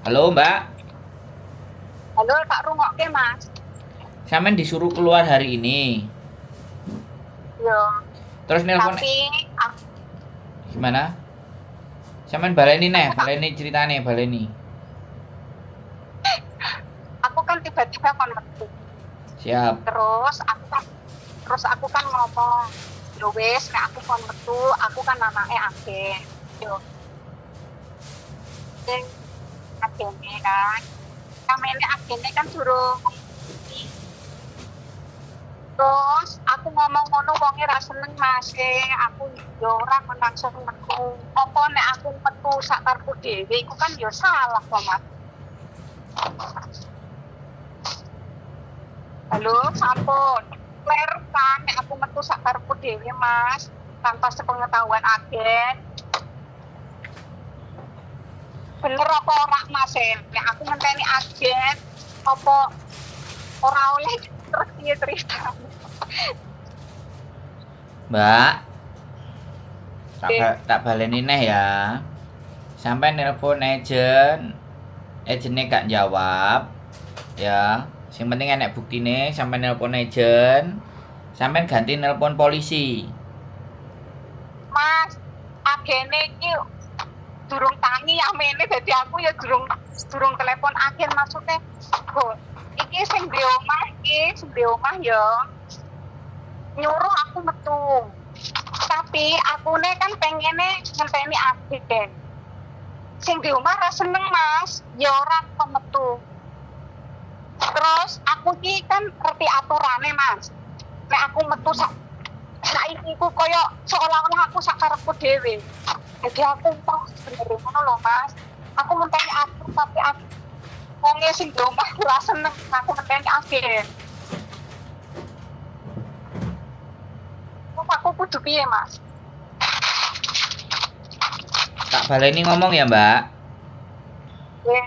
Halo, Mbak. Halo, tak rungokke, Mas. Sampean disuruh keluar hari ini. Yo, Terus nelpon tapi aku, gimana? Sampean baleni neh, aku tak baleni ceritane, baleni. aku kan tiba-tiba kon metu. Siap. Terus aku kan terus aku kan ngomong, yo wis nek aku kon metu, aku kan anake agen. Yo, sing agene kan. Kamene agene kan durung. Terus aku ngomong ngono wonge ra seneng, Mas. Aku yo ora kon langsung metu. Apa nek aku metu sak karepku dhewe iku kan yo salah kok, Mas. Halo, sampun. Kleru kan nek aku metu sak karepku dhewe, Mas, tanpa sepengetahuan agen. Bener apa ora, Mas? Nek aku ngenteni agen apa ora oleh, terus piye ceritane? Mbak, tak baleni neh ya. Sampai nelpon agent, agentnya gak jawab, ya. Sing penting enek buktine, sampai nelpon agent, sampai ganti nelpon polisi. Mas, agene iki durung tangi amene, dadi aku ya durung durung telepon agen, maksudnya kok iki sing di omah iki, sing di omah ya nyuruh aku metu. Tapi akune kan pengene ngenteni agen. Sing di omah ra seneng, Mas, ya ora kon metu. Terus aku iki kan ngerti aturane, Mas. Nek aku metu sak saiki iku koyo seolah-olah aku sak karepku dhewe. Jadi aku pas bener ngono lho, Mas. Aku ngenteni aku, tapi aku wonge sing di omah ora seneng aku ngenteni agen. Terus aku kudu piye, Mas? Tak baleni ngomong ya, Mbak. Nggih.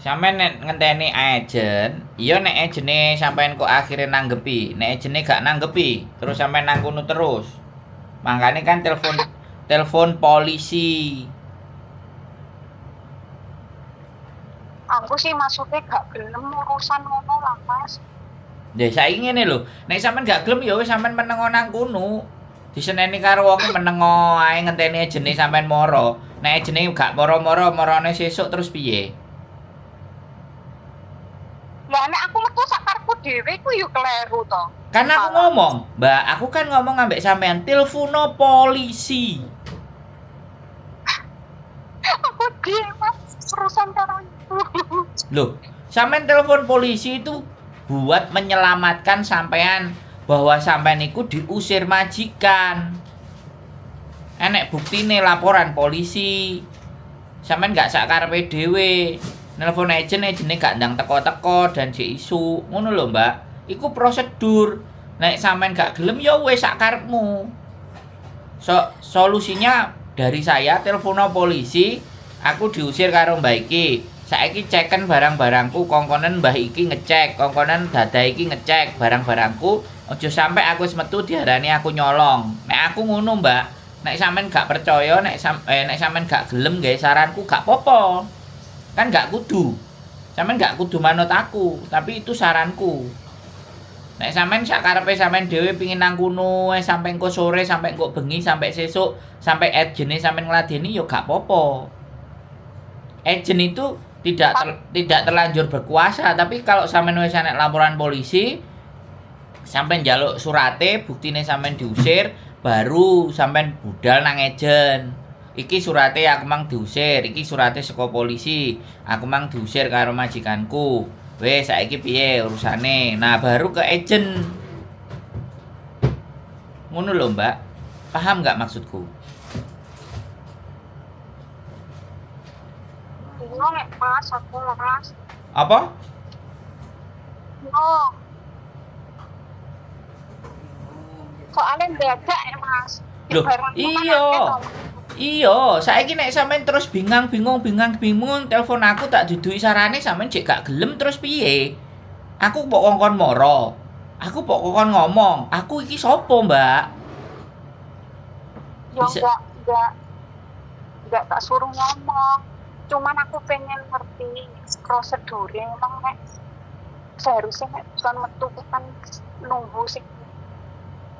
Sampeyan nek ngenteni agent, iya nek agene sampeyan kok akhirnya nanggepi, nek agene gak nanggepi, terus sampeyan nang kono terus. Makanya kan telepon telepon polisi. Aku sih maksudnya gak gelem urusan ngono lah, Mas. Ya saiki ngene lho, nek sampean gak gelem ya wis sampean menengo nang kono. Diseneni karo wonge menengo ae ngenteni agene sampean moro. Nek agene gak moro-moro, morone sesuk terus piye? Lah nek aku metu sak karepku dhewe iku yo kleru to. Kan aku Malah. ngomong, Mbak, aku kan ngomong ambek sampean, telepono polisi. Aku dhewe, Mas, urusan karo itu. Loh, sampean telepon polisi itu buat menyelamatkan sampean bahwa sampean iku diusir majikan. Enek buktine laporan polisi. Sampean gak sak karepe dhewe. Nelpon agent, agene gak ndang teko-teko dan jek isu. Ngono lho, Mbak. Iku prosedur. Nek sampean gak gelem ya wis sak karepmu. Solusinya dari saya telepono polisi, aku diusir karo mbah iki. Saiki ceken barang-barangku, kongkonen mbah iki ngecek, kongkonen dada iki ngecek barang-barangku, aja sampe aku wis metu diarani aku nyolong. Nek aku ngono, Mbak. Nek sampean gak percaya, nek sampean gak gelem gawe saranku gak popo. Kan gak kudu. Sampean gak kudu manut aku, tapi itu saranku. Nek sampean sak karepe sampean dhewe pingin nang kono sampe engko sore, sampe engko bengi, sampe sesuk, sampe agene sampean ngladeni ya gak popo. Agent itu tidak terlanjur berkuasa, tapi kalau sampean wis enek laporan polisi, sampean njaluk surate, buktine sampean diusir, baru sampean budal nang agent. Iki surate aku mang diusir, iki surate saka polisi, aku mang diusir karo majikanku. Wes saiki piye urusane? Nah, baru ke agent. Ngono lho, Mbak. Paham nggak maksudku? Bingung nek Mas, aku, Mas. Apa? Bingung. Soalnya ndadak ya, Mas. Loh, Barangku kan iya. akeh to. Iya, saiki nek sampean terus bingung-bingung bingang-bingung telepon aku tak duduhi sarane sampean jek gak gelem terus piye? Aku mbok kongkon moro. Aku mbok kongkon ngomong. Aku iki sapa, Mbak? Ya Bisa enggak tak suruh ngomong. Cuman aku pengen ngerti prosedure emang nek seharusnya nek kon metu ku kan nunggu sing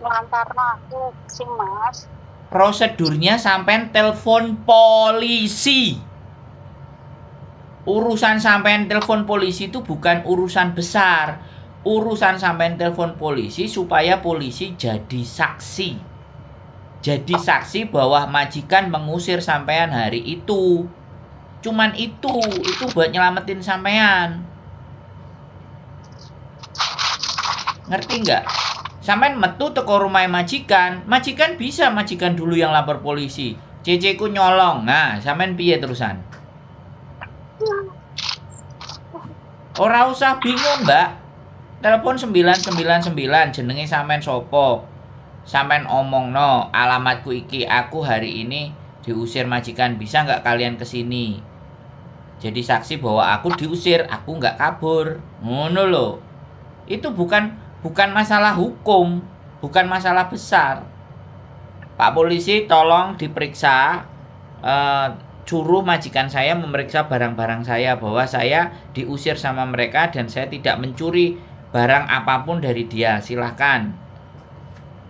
nglantarno aku sing Mas. Prosedurnya sampean telepon polisi. Urusan sampean telepon polisi itu bukan urusan besar. Urusan sampean telepon polisi supaya polisi jadi saksi. Jadi saksi bahwa majikan mengusir sampean hari itu. Cuman itu buat nyelamatin sampean. Ngerti nggak? Sampean metu teko rumah majikan, majikan bisa majikan dulu yang lapor polisi. Cece ku nyolong. Nah, sampean piye terusan? Ora usah bingung, Mbak. Telepon 999 jenenge sampean sopo. Sampean omongno, alamatku iki, aku hari ini diusir majikan, bisa nggak kalian kesini? Jadi saksi bahwa aku diusir, aku nggak kabur. Ngono lho. Itu bukan bukan masalah hukum, bukan masalah besar. Pak polisi tolong diperiksa, suruh majikan saya memeriksa barang-barang saya bahwa saya diusir sama mereka dan saya tidak mencuri barang apapun dari dia. Silahkan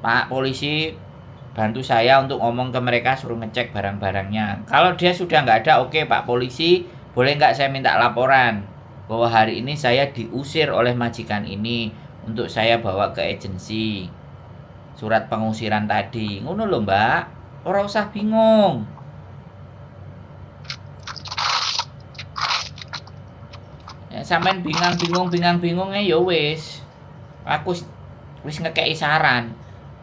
Pak polisi bantu saya untuk ngomong ke mereka suruh ngecek barang-barangnya. Kalau dia sudah nggak ada, oke Pak polisi, boleh nggak saya minta laporan bahwa hari ini saya diusir oleh majikan ini untuk saya bawa ke agensi surat pengusiran tadi. Ngono lho Mbak, ora usah bingung. Ya, sampean bingung-bingung bingung-bingung ya wis. Aku wis ngekei saran.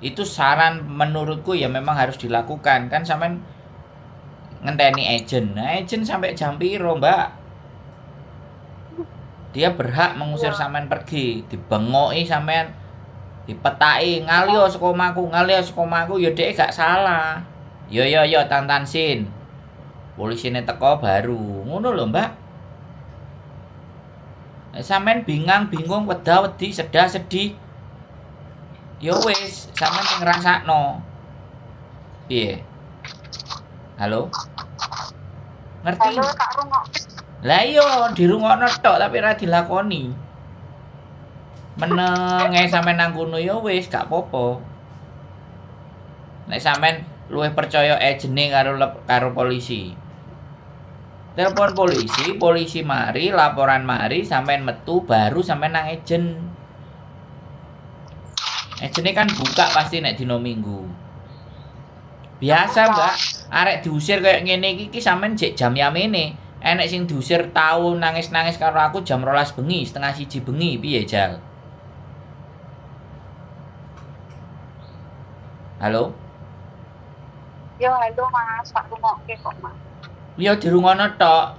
Itu saran menurutku ya memang harus dilakukan. Kan sampean ngenteni agent. Nah, agent sampai jam piro, Mbak? Dia berhak mengusir sampean pergi, dibengoki sampean, dipetaki, ngalih saka omahku, ngalih saka omahku, ya dhek gak salah. Yo yo yo tantan sin. Polisine teko baru. Ngono lho, Mbak. Nek sampean bingang bingung weda wedi sedah sedih. Ya wis, sampean sing ngrasakno. Piye? Halo? Ngerti? Halo, tak rungok. Lah iya, dirungokno tok tapi ora dilakoni. Meneng ae sampean nang kono ya wis gak apa-apa. Nek sampean luwih percaya agene karo karo polisi. Telepon polisi, polisi mari, laporan mari, sampean metu baru sampean nang agent. Agene kan buka pasti nek dino Minggu. Biasa, Mbak, arek diusir kayak ngene iki ki sampean jek jam yamene. Enek sing diusir tau nangis-nangis karo aku jam 12 bengi, 12.30 bengi, piye jal? Halo? Yo halo Mas, tak rungokke kok Mas. Ya dirungokno tok.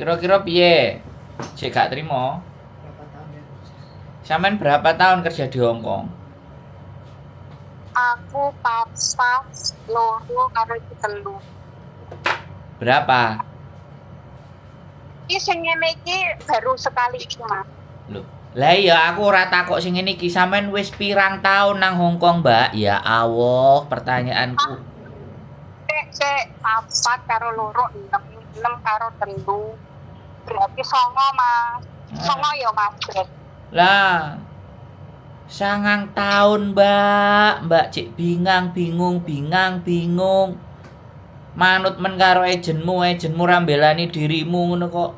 Kira-kira piye? Sik gak trimo. Berapa tahun ya kerja? Sampean berapa tahun kerja di Hong Kong? Aku papat, loro karo iki telu. Berapa? Iki sing ngene iki baru sekali iki Mas. Lho, lah iya aku ora takok sing ngene iki, sampean wis pirang tahun nang Hong Kong, Mbak? Ya Allah, pertanyaanku. Sik, sik, papat karo loro 6, 6 karo telu. Berarti 9 Mas. 9 ya Mas berarti. Lah, 9 tahun, Mbak. Mbak cek bingang bingung bingang bingung. Manut men karo agenmu, agenmu ra mbelani dirimu ngono kok.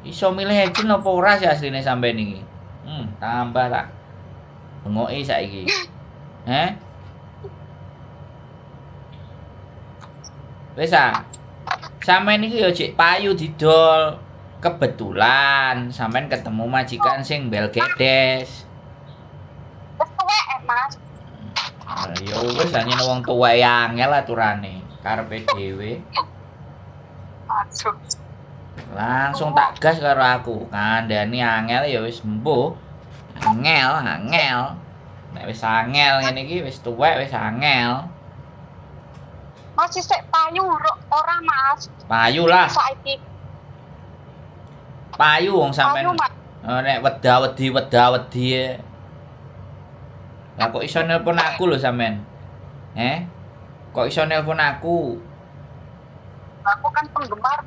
Iso milih agent apa ora sih asline sampean iki? Tambah tak bengoki saiki. Heh? Wis ah. Sampean iki ya jek payu didol. Kebetulan sampean ketemu majikan sing belgedes. Wis tuwek Mas. Ya wis hanya wong tuwek angel aturane, karepe dhewe. Aduh. Langsung tak gas karo aku. Kandhani angel ya wis embuh. Angel, angel. Nek wis angel ngene iki wis tuwek wis angel. Masih sik payu ora Mas? Payu lah. Saiki. Payu wong sampean. Payu, Mas. Nek weda-wedi weda-wedi. Lah kok iso nelpon aku lho sampean? Eh? Kok iso nelpon aku? Aku kan penggemar.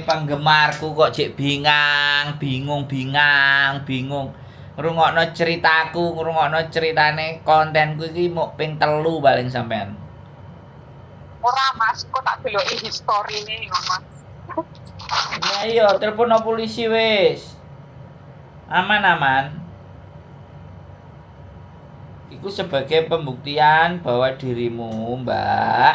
Penggemarku kok jek bingang, bingung, bingang, bingung. Ngrungokno ceritaku, ngrungokno ceritane kontenku iki mok ping 3 paling sampean. Ora Mas, kok tak deloki historine yo Mas. Ya iya, telepon polisi wis. Aman-aman. Iku sebagai pembuktian bahwa dirimu, Mbak,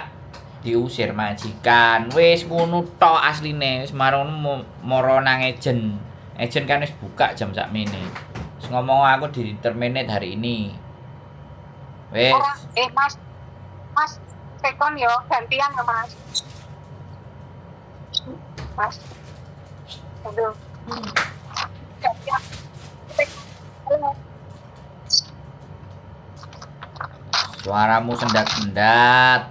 diusir majikan. Wis ngono tok asline, wis marang moro nang ejen. Ejen kan wis buka jam sakmene. Wis ngomong aku di terminate hari ini. Wis. Ora, Mas. Mas, tekon yo gantian yo Mas. Mas. Aduh. Gantian. Tekon. Suaramu sendat-sendat.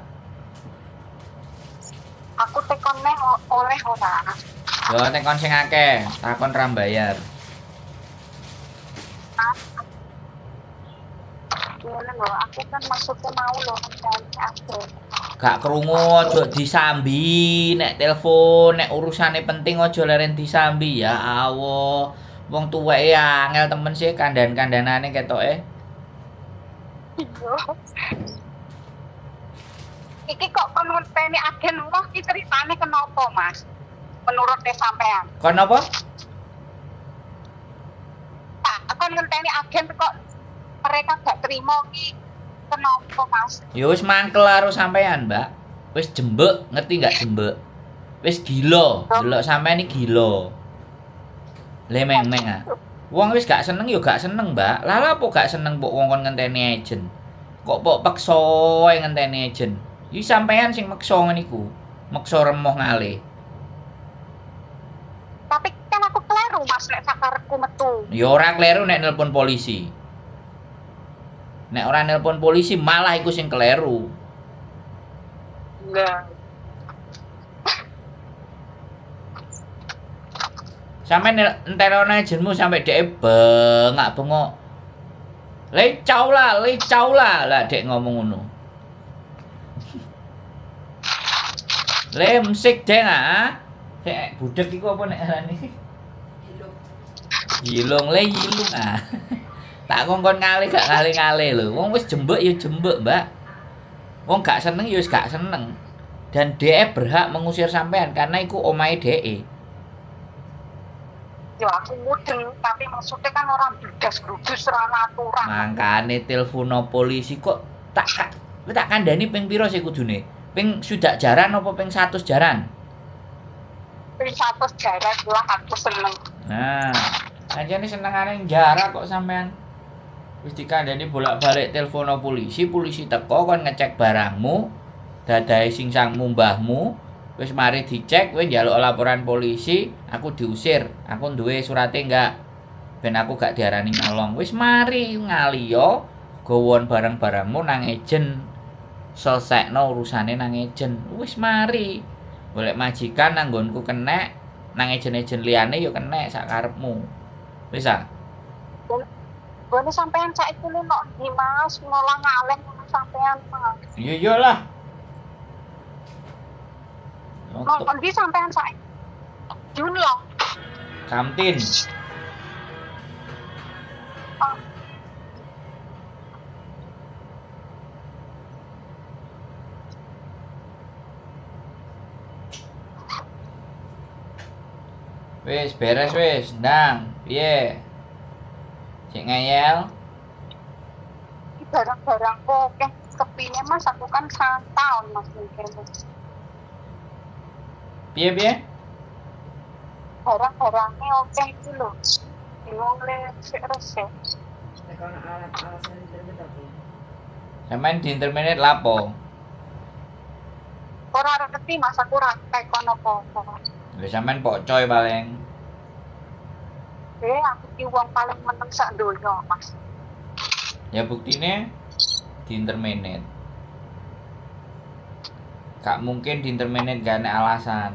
Aku tekon neh oleh ora. Yo tekon sing akeh, takon ra mbayar. Ngene lho, aku kan maksudnya mau lho ngenteni aku. Gak krungu aja disambi nek telepon, nek urusane penting aja leren disambi ya Allah. Wong tuweke angel temen sih kandhan-kandhanane ketoke. Iya. Iki kok kon ngenteni agen wong iki ceritane kenapa, Mas? Menurut sampean. Kon apa? Tak kon ngenteni agen kok mereka gak terima iki kenapa, Mas? Ya wis mangkel karo sampean, Mbak. Wis jembek, ngerti gak jembek? Wis gila, delok sampean iki gila. Lemeng-meng ah. Wong wis gak seneng ya gak seneng, Mbak. Lah lha apa gak seneng mbok wong kon ngenteni agen? Kok mbok peksa ae ngenteni agen? Iki sampean sing meksa ngene iku. Meksa remoh ngalih. Tapi kan aku kleru, Mas, nek sakarepku metu. Ya ora kleru nek nelpon polisi. Nek ora nelpon polisi malah iku sing kleru. Enggak. Sampe enterone agenmu sampe dhek bengak-bengok. Le cau lah, le cau lah, lah dhek ngomong ngono. Le msik dek ah. Dek budek iku apa nek arane? Yilung, le yilung ah. Tak kongkon ngalih gak ngalih-ngalih lho. Wong wis jembek ya jembek, Mbak. Wong gak seneng ya wis gak seneng. Dan dhek berhak mengusir sampean karena iku omahe dhek. Ya aku mudeng, tapi maksudnya kan orang bludas-bludus ora aturan. Mangkane telepono polisi kok tak kandhani ping pira sih kudune? Ping sudak jaran apa ping 100 jaran? Ping 100 jaran lah aku seneng. Nah, anjane senengane jarak kok sampean. Wis dikandhani bolak-balik telepono polisi, polisi teko kon ngecek barangmu, dadahe singsangmu mbahmu. Wis mari dicek, kowe njaluk laporan polisi, aku diusir, aku duwe surate enggak, ben aku gak diarani nyolong. Wis mari ngaliyo, gowon barang-barangmu nang ejen, selesekno urusane nang ejen. Wis mari, golek majikan nang nggonku kenek, nang ejen-ejen liyane ya kenek sak karepmu. Wis ah. Gone sampean saiki lho nok ndi Mas, ngolah-ngalih ngono sampean Mas. Iya iyalah. Nonton di sampean saiki. Junlong. Kamtin. Oh. Wis beres wis, ndang. Piye? Sik ngeyel. Iki barang-barangku akeh kepine Mas, aku kan 1 tahun Mas mungkin. Piye-piye? Barang-barangnya oke iki lho. Bingung le sik resik. Nek ono alasan internet apa? Sampeyan di internet lapo? Ora ngerti Mas, aku ora tekon apa-apa. Lha sampeyan pocoy paling. Aku ki wong paling meneng sak donya, Mas. Ya buktine di internet. Gak mungkin di internet gak ada alasan.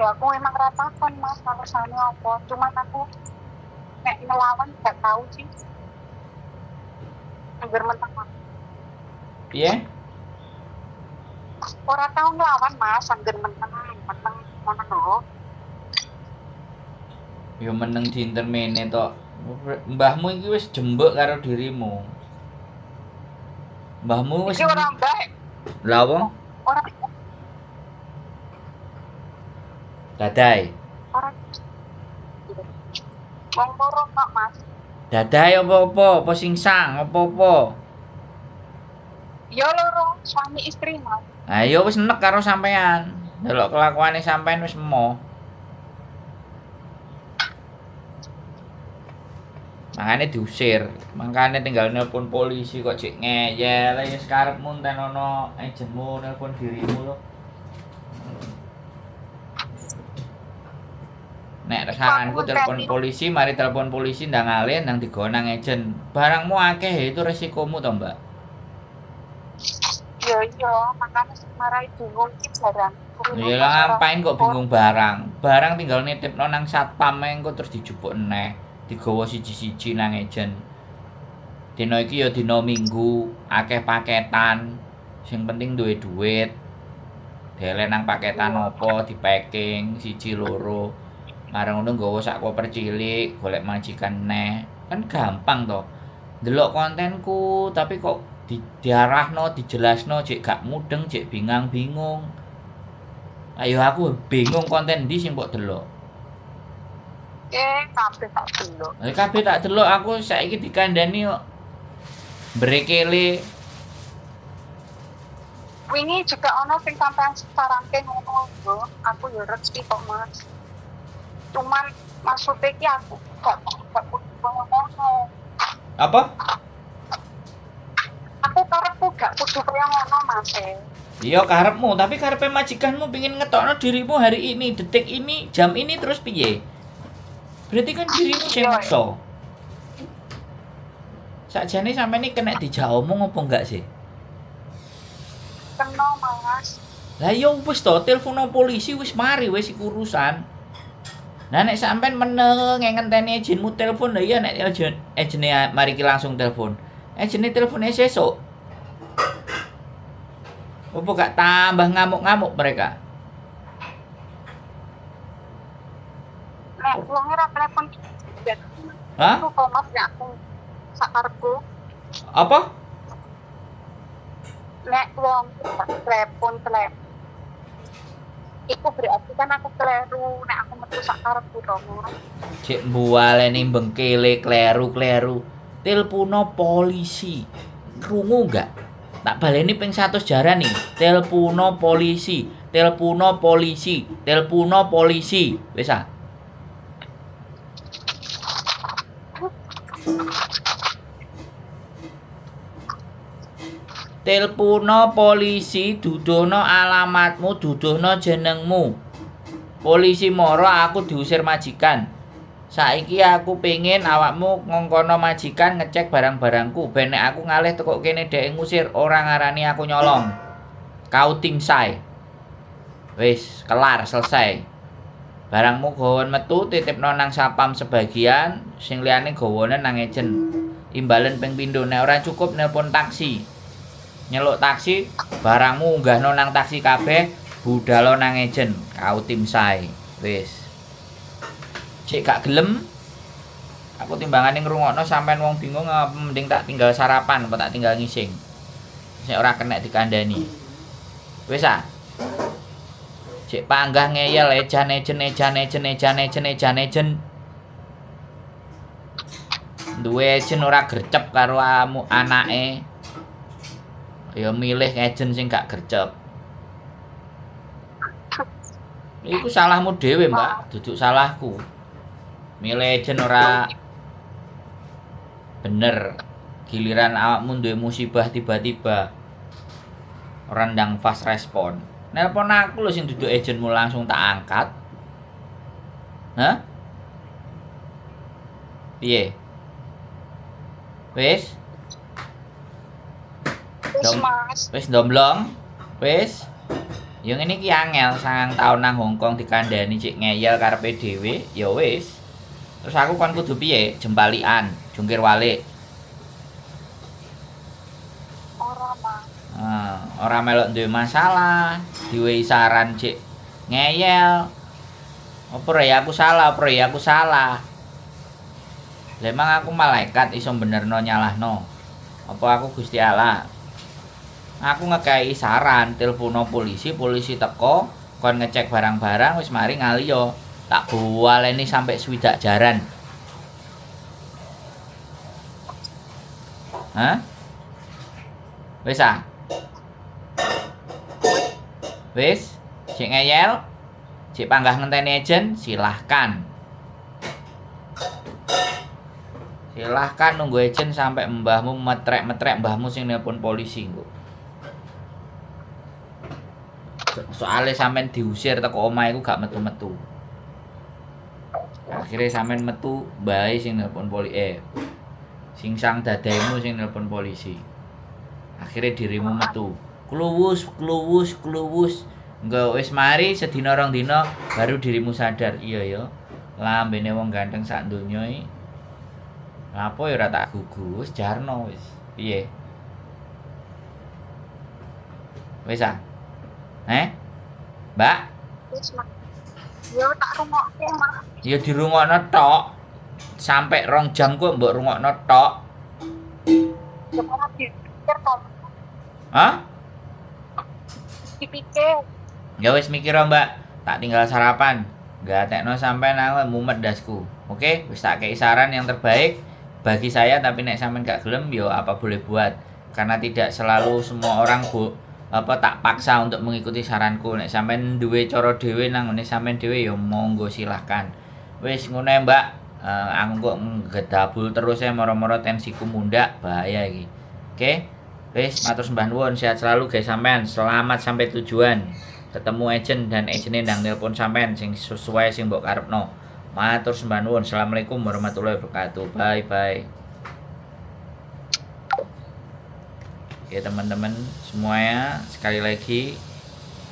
Ya aku emang ra takon Mas alasane apa, cuman aku nek ngelawan gak tahu sih. Angger meneng. Piye? Ora tau nglawan Mas, angger meneng, meneng ngono lho. Ya meneng diintermene tok. Mbahmu iki wis jembek karo dirimu. Mbahmu wis Iki ora mbah, Lah wong ora dadai. ora wong loro kok Mas. Dadai apa-apa, apa sing sang, apa-apa. Ya loro, suami istri Mas. Ayo wis enek karo sampean. Delok kelakuane sampean wis emoh. Makane diusir, makane tinggal nelpon polisi kok cek ngeyel ya karepmu entenono agenmu nelpon dirimu lho. Nek saranku telepon polisi, mari telepon polisi ndang alih ndang digowo nang agen. Barangmu akeh ya itu resikomu to, Mbak. Ya iya, makane sing marai bingung iki barang. Ya lah ngapain kok bingung barang. Barang tinggal nitipno nang satpam ae engko terus dijupuk eneh, digawa siji-siji nang agen. Dina iki ya dina Minggu, akeh paketan. Sing penting duwe duit. Delek nang paketan apa di-packing siji loro. Marang ngono nggawa sak koper cilik, golek majikan neh. Kan gampang to. Ndelok kontenku tapi kok diarahno, dijelasno jek gak mudeng, jek bingang-bingung. Ayo aku bingung konten ndi sing mbok delok. Kabeh tak delok. Lah kabeh tak delok aku saiki dikandani kok. Brekele Wingi juga ono sing sampean saranke ngono lho. Aku ya rezeki kok Mas. Cuman maksudnya iki aku gak kudu ngono. apa? Aku karepku gak kudu kaya ngono Mas. Iya karepmu, tapi karepe majikanmu pingin ngetokno dirimu hari ini, detik ini, jam ini terus piye? Berarti kan dirimu sing Iya. maksa. Sakjane sampean iki kena dijak omong apa enggak sih? Kena Mas. Lah ya wis to, telepono polisi wis mari wis iku urusan. Nah nek sampean meneng ngenteni agenmu telepon lah iya nek agen agene mari ki langsung telepon. Agene telepone sesuk. Apa gak tambah ngamuk-ngamuk mereka? Nek wonge ra telepon Hah? aku kok Mas nek aku sakarepku Apa? nek wong gak telepon telepon iku berarti kan aku kleru nek aku metu sakarepku to Mas. Cek mbualene bengkele kleru-kleru. Telepono polisi. Krungu enggak? Tak baleni ping 100 jaran nih. Telepono polisi, telepono polisi, telepono polisi. Wis ah. Telepono polisi, dudono alamatmu, dudono jenengmu. Polisi moro aku diusir majikan. Saiki aku pengen awakmu ngongkono majikan ngecek barang-barangku ben nek aku ngalih teko kene dhek ngusir ora ngarani aku nyolong. Kau tim say. Wis, kelar, selesai. Barangmu gawan metu titipno nang sapam sebagian, sing liyane gawane nang ejen. Imbalen ping pindho nek ora cukup nelpon taksi. Nyeluk taksi, barangmu unggahno nang taksi kabeh, budalo nang ejen. Kau tim say. Wis. Cek gak gelem. Aku timbangane ngrungokno sampean wong bingung apa mending tak tinggal sarapan apa tak tinggal ngising. Sik ora kena dikandani. Wis ah. Cek panggah ngeyel ejan ejen ejan ejen ejan ejen ejan ejen. Duwe ejen ora gercep karo amu anake. Ya milih ejen sing gak gercep. Iku salahmu dhewe, Mbak, duduk salahku. Milih ejen ora bener. Giliran awakmu duwe musibah tiba-tiba ora ndang fast respon. Nelpon aku lho sing duduk agenmu langsung tak angkat. Hah? Piye? Wis? Wis Dom. Mas. Wis ndomblong? Wis? Ya ngene iki angel 9 taun nang Hongkong dikandani cek ngeyel karepe dhewe, ya wis. Terus aku kon kudu piye? Jembalian, jungkir walik. Ora melok duwe masalah, diwehi saran cek ngeyel. Apa ya aku salah, apa ya aku salah. Lah emang aku malaikat iso benerno nyalahno. Apa aku Gusti Allah? Aku ngekei saran, telepono polisi, polisi teko kon ngecek barang-barang wis mari ngaliyo. Tak bualeni sampai swidak jaran. Hah? Wis ah? Wis? Cek ngeyel? Cek panggah ngenteni ejen? Silahkan. Silahkan nunggu ejen sampai mbahmu metrek-metrek mbahmu sing nelpon polisi engko. Soale sampean diusir teko omah iku gak metu-metu. Akhirnya sampean metu mbahe sing nelpon polisi, sing sang dadaimu sing nelpon polisi. Akhirnya dirimu metu. Kluwus, kluwus, kluwus. Engko wis mari sedina rong dina baru dirimu sadar. Iya ya. Lambene wong ganteng sak donya iki. Lapo ya ora tak gugu, wis jarno wis. Piye? Wis ah? Eh? Mbak? Wis, Mas. Yo tak rungokke, Mas. Ya dirungokno tok. Sampai 2 jam kok mbok rungokno tok. Ya ora dipikir to. Hah? Dipikir. Ya wis mikir Mbak, tak tinggal sarapan. Gatekno sampean aku mumet dasku. Oke, wis tak kei saran yang terbaik bagi saya, tapi nek sampean gak gelem yo apa boleh buat. Karena tidak selalu semua orang tak paksa untuk mengikuti saranku. Nek sampean duwe cara dhewe nang ngene sampean dhewe yo monggo silahkan. Wis ngono ya, Mbak. Aku kok ngedabul terus ya moro-moro tensiku mundak, bahaya iki. Oke. Wis matur sembah nuwun, sehat selalu guys sampean. Selamat sampai tujuan. Ketemu agent dan agentnya ndang telepon sampean sing sesuai sing mbok karepno. Matur sembah nuwun. Assalamualaikum warahmatullahi wabarakatuh. Bye bye. Oke teman-teman semuanya, sekali lagi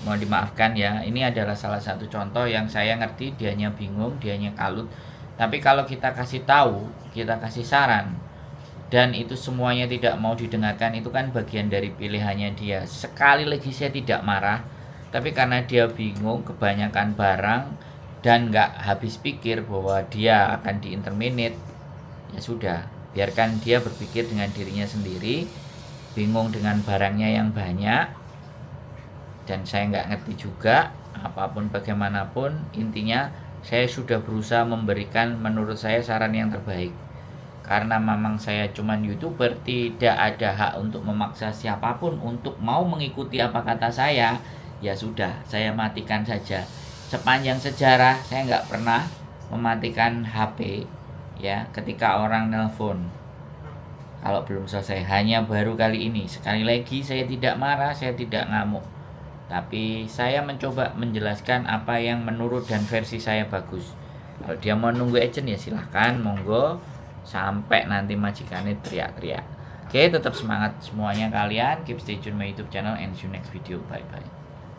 mohon dimaafkan ya. Ini adalah salah satu contoh yang saya ngerti dianya bingung, dianya kalut. Tapi kalau kita kasih tahu, kita kasih saran, dan itu semuanya tidak mau didengarkan, itu kan bagian dari pilihannya dia. Sekali lagi saya tidak marah, tapi karena dia bingung, kebanyakan barang, dan nggak habis pikir bahwa dia akan diinterminate, ya sudah, biarkan dia berpikir dengan dirinya sendiri, bingung dengan barangnya yang banyak, dan saya nggak ngerti juga, apapun bagaimanapun, intinya saya sudah berusaha memberikan menurut saya saran yang terbaik. Karena memang saya cuman YouTuber, tidak ada hak untuk memaksa siapapun untuk mau mengikuti apa kata saya. Ya sudah, saya matikan saja. Sepanjang sejarah saya nggak pernah mematikan HP ya ketika orang nelpon. Kalau belum selesai, hanya baru kali ini. Sekali lagi saya tidak marah, saya tidak ngamuk. Tapi saya mencoba menjelaskan apa yang menurut dan versi saya bagus. Kalau dia mau nunggu agent ya silahkan, monggo. Sampai nanti majikannya teriak-teriak. Oke, tetap semangat semuanya kalian. Keep stay tune my YouTube channel and see you next video. Bye-bye.